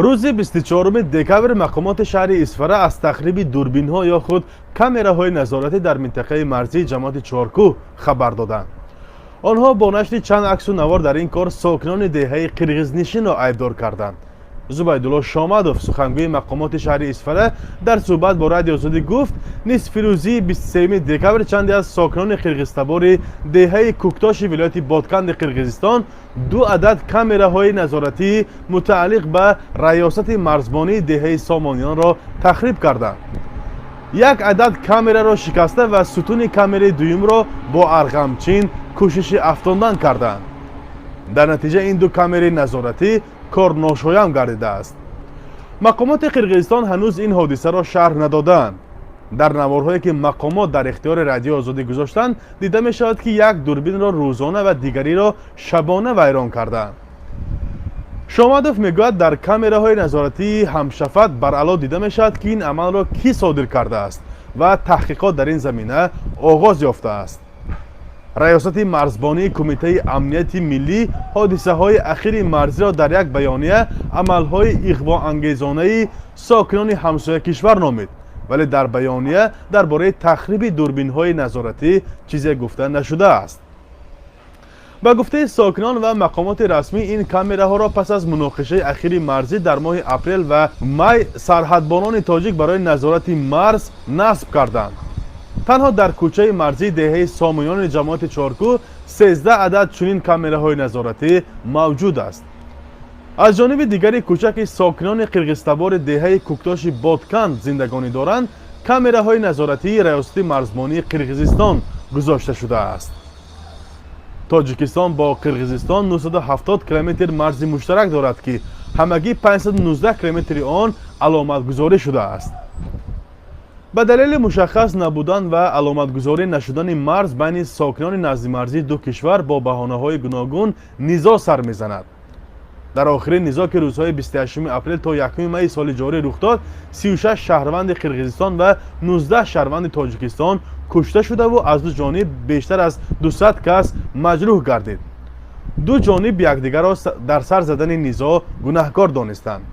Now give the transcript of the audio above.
Рӯзи 24 декабр мақомоти шаҳри Исфара аз тахриби дурбинҳо ё худ камераҳои назоратӣ дар минтақаи марзии ҷамоати Чоркӯҳ хабар доданд. Онҳо бо нашри чанд аксу навор дар ин кор сокинони деҳаи қирғизнишинро айбдор карданд. Зубайдулло Шомадов, сухангӯи мақомоти шаҳри Исфара, дар суҳбат бо Радиои Озодӣ гуфт, нисфирӯзии 23 декабр чанде аз сокинони қирғизтабори деҳаи Куктоши вилояти Ботканди Қирғизистон ду адад камераҳои назоратии мутааллиқ ба раёсати марзбонии деҳаи Сомониёнро тахриб карданд. Як адад камераро шикаста ва сутуни камераи дуюмро бо арғамчин кӯшиши афтондан карданд. Дар натиҷа ин ду камераи назоратӣ корношоям гардидааст. Мақомоти Қирғизистон ҳанӯз ин ҳодисаро шарҳ надодаанд. Дар наворҳое, ки мақомот дар ихтиёри Радиои Озодӣ гузоштанд, дида мешавад, ки як дурбинро рӯзона ва дигариро шабона вайрон кардаанд. Шомадов мегӯяд, дар камераҳои назоратии ҳамшафат баръало дида мешавад, ки ин амалро кӣ содир кардааст ва таҳқиқот дар ин замина оғоз ёфтааст. Раёсати марзбонии Кумитаи амнияти миллӣ ҳодисаҳои ахири марзиро дар як баёния амалҳои иғвоангезонаи сокинони ҳамсоя кишвар номид, вале дар баёния дар бораи тахриби дурбинҳои назоратӣ чизе гуфта нашудааст. Ба гуфтаи сокинон ва мақомоти расмӣ, ин камераҳоро пас аз муноқишаи ахири марзӣ дар моҳи апрел ва май сарҳадбонони тоҷик барои назорати марз насб карданд. Танҳо дар кӯчаи марзии деҳаи Сомониёни ҷамоати Чоркӯҳ 13 адад чунин камераҳои назоратӣ мавҷуд аст. Аз ҷониби дигари кӯча, ки сокинони қирғизтабори деҳаи Куктоши Ботканд зиндагонӣ доранд, камераҳои назоратии раёсати марзбонии Қирғизистон гузошта шудааст. Тоҷикистон бо Қирғизистон 970 километр марзи муштарак дорад, ки ҳамагӣ 519 километри он аломатгузорӣ шудааст. Ба далели мушаххас набудан ва аломатгузорӣ нашудани марз, байни сокинони наздимарзии ду кишвар бо баҳонаҳои гуногун низоъ сар мезанад. Дар охирин низоъ, ки рӯзҳои 28 апрел то 1 майи соли ҷорӣ рух дод, 36 шаҳрванди Қирғизистон ва 19 шаҳрванди Тоҷикистон кушта шудаву аз ду ҷониб бештар аз 200 кас маҷрӯҳ гардид. Ду ҷониб якдигарро дар сар задани низоъ гунаҳкор донистанд.